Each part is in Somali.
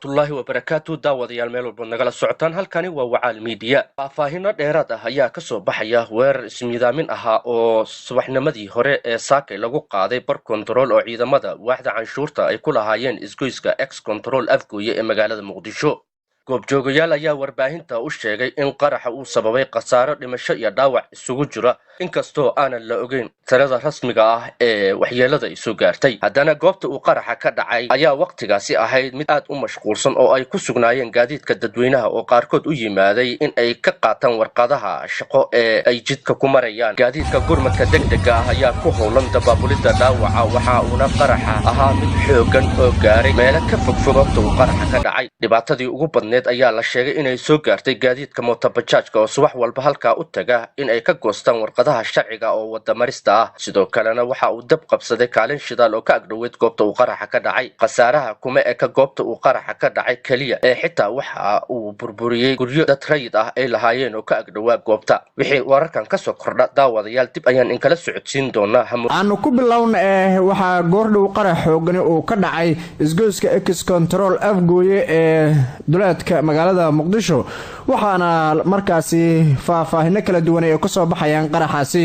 Waraxmatullaahi wabarakaatu. Daawadayaal, meel walbood nagala socotaan, halkani waa Wacaal Miidiya. Faahfaahino dheeraad ah ayaa kasoo baxaya weerar ismiidaamin ahaa oo subaxnimadii hore ee saakay lagu qaaday bar kontarool oo ciidamada waaxda canshuurta ay ku lahaayeen isgoyska Ex Control Afgooye ee magaalada Muqdisho. Goobjoogayaal ayaa warbaahinta u sheegay in qaraxa uu sababay khasaaro dhimasho iyo dhaawac isugu jira, inkastoo aanan la ogeyn tirada rasmiga ah ee waxyeelada ay soo gaartay. Haddana goobta uu qaraxa ka dhacay ayaa wakhtigaasi ahayd mid aad u mashquulsan oo ay ku sugnaayeen gaadiidka dadweynaha oo qaarkood u yimaaday in ay ka qaataan warqadaha shaqo ee ay jidka ku marayaan. Gaadiidka gurmadka degdega ah ayaa ku howlan dabaabulidda dhaawaca, waxa uuna qaraxa ahaa mid xoogan oo gaaray meelo ka fogfog goobta uu qaraxa ka dhacay. Dhibaatadii ugu badneed ayaa la sheegay inay soo gaartay gaadiidka mootobajaajka oo subax walba halkaa u taga in ay ka goostaan warqadaha sharciga oo wadamarista ah. Sidoo kalena waxa uu dab qabsaday kaalin shidaal oo ka agdhoweyd goobta uu qaraxa ka dhacay. Khasaaraha kuma eka goobta uu qaraxa ka dhacay keliya ee xitaa waxa uu burburiyey guryo dad rayid ah ay lahaayeen oo ka agdhowaa goobta. Wixii wararkan kasoo kordha, daawadayaal, dib ayaan inkala socodsiin doonaa. Aanu ku bilowna eh, waxaa goordhow qarax xoogani uu ka dhacay isgoyska Ex Control Afgooye ee duleedka magaalada Muqdisho, waxaana markaasi faahfaahino kala duwan ay kasoo baxayaan qaraxaasi.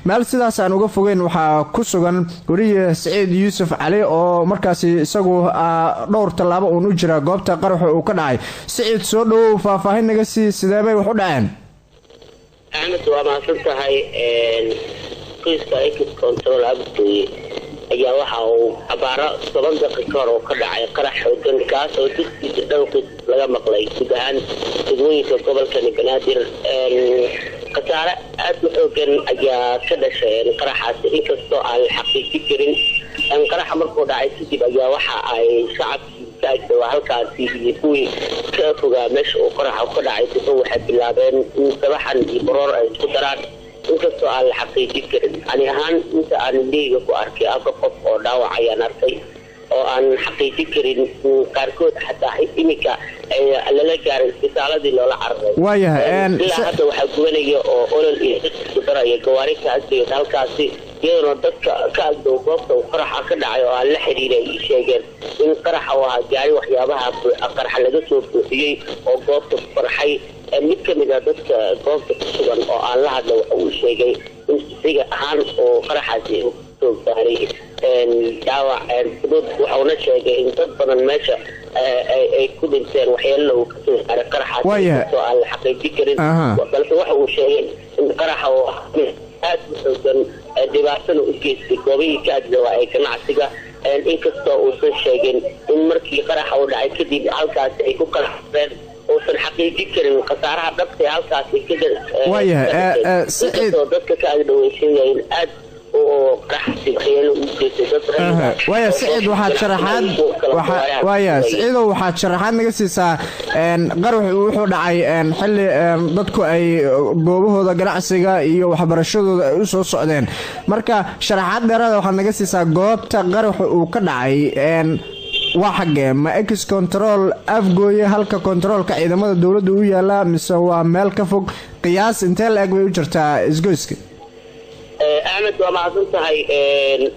Meel sidaas aan uga fogeyn waxaa ku sugan weriye Siciid Yuusuf Cali oo markaasi isagu dhowr tallaabo uun u jira goobta qaraxa uu ka dhacay. Siciid, soo dhowow, faahfaahin naga sii, sideebay wax u dhaceen? Axmed, waa mahadsan tahay. Qoyska Ex Control Afgooye ayaa waxa uu abaaro 10 daqiiqo hor oo ka dhacay qarax xoogan, kaas oo dugsiisa dhawqiis laga maqlay guud ahaan degmooyinka gobolkani Banaadir. Khasaare aada u xoogan ayaa ka dhashay qaraxaasi, inkastoo aan la xaqiijin karin. Qaraxa markuu dhacay kadib ayaa waxa ay shacabkii ka agdhawaa halkaasi iyo kuwii ka fogaa meesha uu qaraxa ka dhacay duxo waxay bilaabeen in sabaxan iyo baroor ay isku daraan, inkastoo aan la xaqiijin karin. Ani ahaan, inta aan indhahayga ku arkay, afar qof oo dhaawac ayaan arkay oo aan xaqiijin karin, qaarkood xataa iminka lala gaaray isbitaaladii loola cararay. Ilaa hadda waxaa gubanaya oo olol iyo isku daraya gawaari ka agdhow halkaasi, iyadoona dadka ka agdhow goobta uu qaraxa ka dhacay oo aan la xiriiray ay sheegeen in qaraxa uu ahaa gaari waxyaabaha qaraxa laga soo buuxiyey oo goobta ku qarxay. Mid ka mid a dadka goobta ku sugan oo aan la hadla waxa uu sheegay in isiga ahaan oo qaraxaasi soo gaaray dhaawac fudud, waxauna sheegay in dad badan meesha ay ku dhinteen, waxyeelana uu kasoo gaaray qaraxaasi, oo aan la xaqiijin karin. Balse waxa uu sheegay in qaraxa oo ah mid aada u xoogan dhibaatana u geystay goobihii ka agdhawaa ee ganacsiga, inkastoo uusan sheegin in markii qaraxa uu dhacay kadib halkaasi ay ku kala xareen, uusan xaqiijin karin khasaaraha dhabta ee halkaasi. Siciid. Inkastoo dadka ka agdhaway sheegayeen aad oo qaraxasi waxyeelo u geystay dad. Waaya Siciid, waxaad sharaxaad waaya Siciidow, waxaad sharaxaad naga siisaa, qaraxu wuxuu dhacay xilli dadku ay goobahooda ganacsiga iyo waxbarashadooda ay u soo socdeen. Marka sharaxaad dheeraada waxaad naga siisaa goobta qaraxu uu ka dhacay waa xaggee? Ma Ex Control Afgooye, halka kontaroolka ciidamada dowladda u yaala, mise waa meel ka fog? Qiyaas intee la eg bay u jirtaa isgoyska? Axmed, waa mahadsan tahay.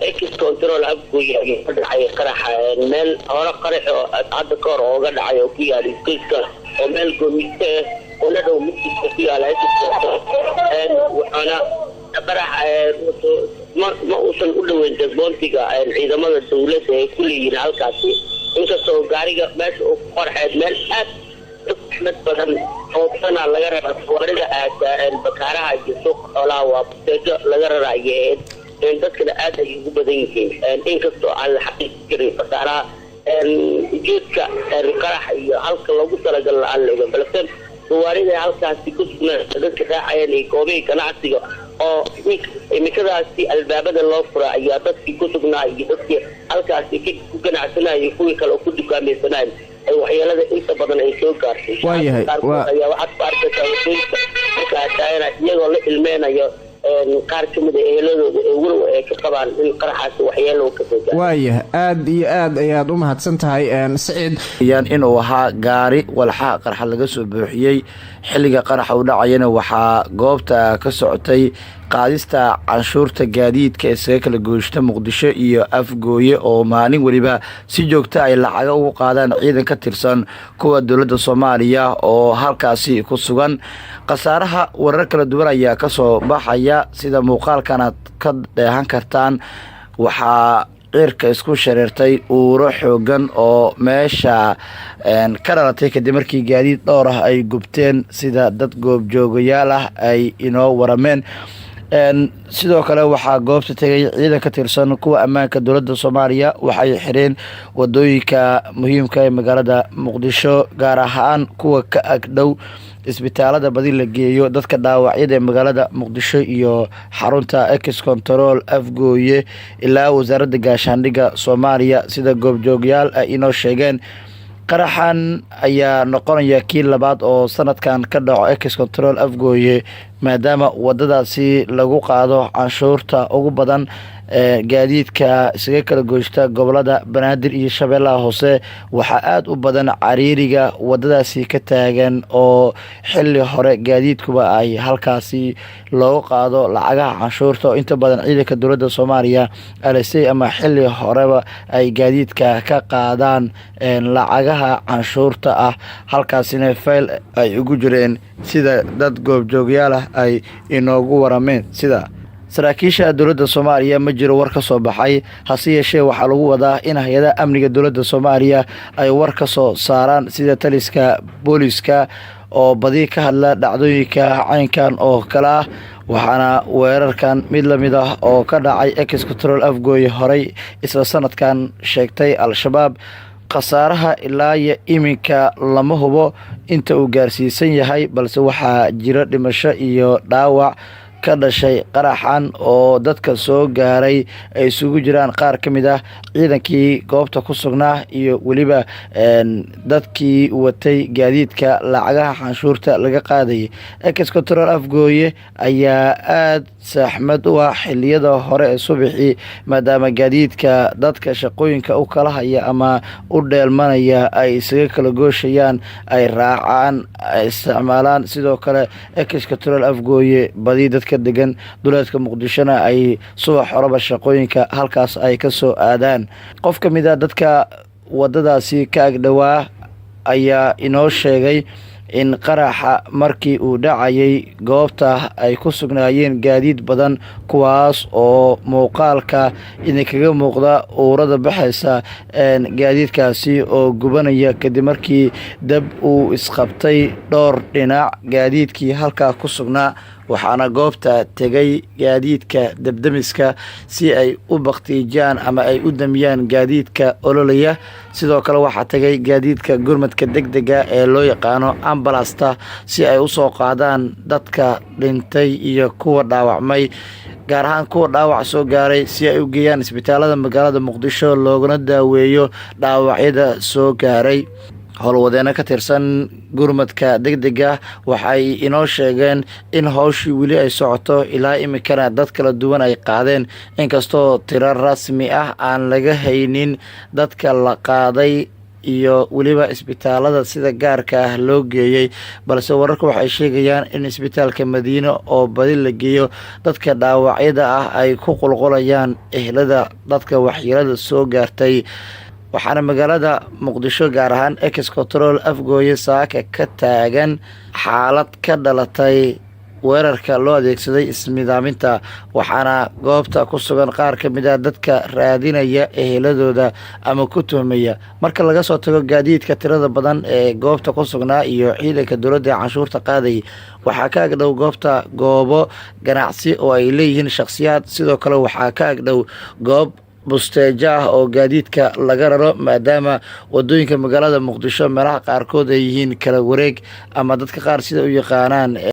Ex Control Afgooye ayuu ka dhacay qaraxa. Meel hore qarax oo hadda ka hor ooga dhacay oo ku yaala isgoyska oo meel goomiste ah oo la dhow masjidka ku yaala Ex Control, waxaana qarax ma uusan u dhoweyn checkpointiga ciidamada dowladda ay ku leeyihiin halkaasi, inkastoo gaariga meesha uu ku qarxeed meel aad axmed badan oo badanaa laga rara gawaarida aada Bakaaraha iyo suuqa xoolaha, waa buteejo laga rarayo, dadkana aad ay ugu badan yihiin, inkastoo aan la xaqiijin karin khasaaraha ujeedka qaraxa iyo halka loogu talagalna aan la ogan. Balse gawaarida halkaasi ku sugnaa, dadka raacayeen iyo goobihii ganacsiga oo imikadaasi albaabada loo fura ayaa dadkii ku sugnaa iyo dadkii halkaasi ku ganacsanayay, kuwii kale oo ku dukaamaysanayay, ay waxyeelada inta badan ay soo gaartay. Qaarkood ayaa waxaad ku arkaysaa wadooyinka markaa taagana iyagoo la ilmeynayo qaar ka mid a eheladooda ee walow ay ka qabaan in qaraxaasi waxyeelo uu kasoo gaaray. Waayahay, aada iyo aad ayaad u mahadsan tahay, Siciid. Inuu ahaa gaari walxaha qarxa laga soo buuxiyey. Xilliga qaraxa u dhacayana waxaa goobta ka socotay Qaadista canshuurta gaadiidka isaga kala gooshta Muqdisho iyo Afgooye, oo maalin weliba si joogta ay lacaga ugu qaadaan ciidan ka tirsan kuwa dowladda Soomaaliya oo halkaasi ku sugan. Khasaaraha warar kala duwan ayaa kasoo baxaya. Sida muuqaalkan aad ka dheehan kartaan, waxaa cirka isku shareertay uuro xoogan oo meesha ka dhalatay kadib markii gaadiid dhowr ah ay gubteen, sida dad goobjoogayaal ah ay inoo warameen. Sidoo kale waxaa goobta tegay ciidan ka tirsan kuwa ammaanka dowladda Soomaaliya. Waxay xireen wadooyinka muhiimka ee magaalada Muqdisho, gaar ahaan kuwa ka ag dhow isbitaalada badi la geeyo dadka dhaawacyada ee magaalada Muqdisho iyo xarunta Ex Control Afgooye ilaa Wasaaradda Gaashaandhigga Soomaaliya, sida goobjoogyaal ay inoo sheegeen. Qaraxan ayaa noqonaya kii labaad oo sanadkan ka dhaco Ex Control Afgooye, maadaama wadadaasi lagu qaado canshuurta ugu badan ee gaadiidka isaga kala gooshta gobolada Banaadir iyo Shabeellaha Hoose. Waxaa aada u badan cariiriga wadadaasi ka taagan, oo xili hore gaadiidkuba ay halkaasi looga qaado lacagaha canshuurta, oo inta badan ciidanka dowladda Soomaaliya alisay ama xili horeba ay gaadiidka ka qaadaan lacagaha canshuurta ah, halkaasina fayl ay ugu jireen, sida dad goobjoogyaal ah ay inoogu warameen. Sida saraakiisha dowladda Soomaaliya ma jiro war ka soo baxay, hase yeeshee waxaa lagu wadaa in hay-adaha amniga dowladda Soomaaliya ay war ka soo saaraan, sida taliska booliska oo badi ka hadla dhacdooyinka caynkan oo kale ah. Waxaana weerarkan mid lamid ah oo ka dhacay Ex Control Afgooye horey isla sanadkan sheegtay Al-Shabaab. Khasaaraha ilaa iyo iminka lama hubo inta uu gaarsiisan yahay, balse waxaa jiro dhimasho iyo dhaawac ka dhashay qaraxan, oo dadka soo gaaray ay isugu jiraan qaar ka mid ah ciidankii goobta ku sugnaa iyo weliba dadkii watay gaadiidka lacagaha canshuurta laga qaadayay. Ex Control Afgooye ayaa aada saaxmad u ah xiliyada hore ee subaxii, maadaama gaadiidka dadka shaqooyinka u kala haya ama u dheelmanaya ay isaga kala gooshayaan, ay raacaan, ay isticmaalaan. Sidoo kale Ex Control Afgooye badi dadka degan duleedka Muqdishona ay subax horeba shaqooyinka halkaas ay ka soo aadaan. Qof ka mid a dadka wadadaasi ka agdhowaa ayaa inoo sheegay in qaraxa markii uu dhacayay goobta ay ku sugnaayeen gaadiid badan, kuwaas oo muuqaalka idinkaga muuqda uurada baxaysa gaadiidkaasi oo gubanaya, kadib markii dab uu isqabtay dhowr dhinac gaadiidkii halkaa ku sugnaa. Waxaana goobta tegay gaadiidka debdemiska si ay u baktiijiyaan ama ay u damiyaan gaadiidka ololaya. Sidoo kale waxaa tegay gaadiidka gurmadka degdega ee loo yaqaano ambalasta, si ay usoo qaadaan dadka dhintay iyo kuwa dhaawacmay, gaar ahaan kuwa dhaawac soo gaaray, si ay u geeyaan isbitaalada magaalada Muqdisho loogana daaweeyo dhaawacyada soo gaaray. Howlwadeeno ka tirsan gurmadka degdega waxay inoo sheegeen in howshii weli ay socoto, ilaa iminkana dad kala duwan ay qaadeen, inkastoo tiro rasmi ah aan laga haynin dadka la qaaday iyo weliba isbitaalada sida gaarka ah loo geeyey. Balse wararka waxay sheegayaan in isbitaalka Madiine oo badi la geeyo dadka dhaawacyada ah ay ku qulqulayaan ehlada dadka waxyeelada soo gaartay. Waxaana magaalada Muqdisho, gaar ahaan Ex Control Afgooye, saaka ka taagan xaalad ka dhalatay weerarka loo adeegsaday ismidaaminta. Waxaana goobta ku sugan qaar ka mid ah dadka raadinaya eheladooda ama ku tuhmaya. Marka laga soo tago gaadiidka tirada badan ee goobta ku sugnaa iyo ciidanka dowladda ee canshuurta qaadayay, waxaa ka agdhow goobta goobo ganacsi oo ay leeyihiin shakhsiyaad. Sidoo kale waxaa ka agdhow goob busteejo ah oo gaadiidka laga raro, maadaama wadooyinka magaalada Muqdisho meelaha qaarkood ay yihiin kala wareeg ama dadka qaar sida u yaqaanaan.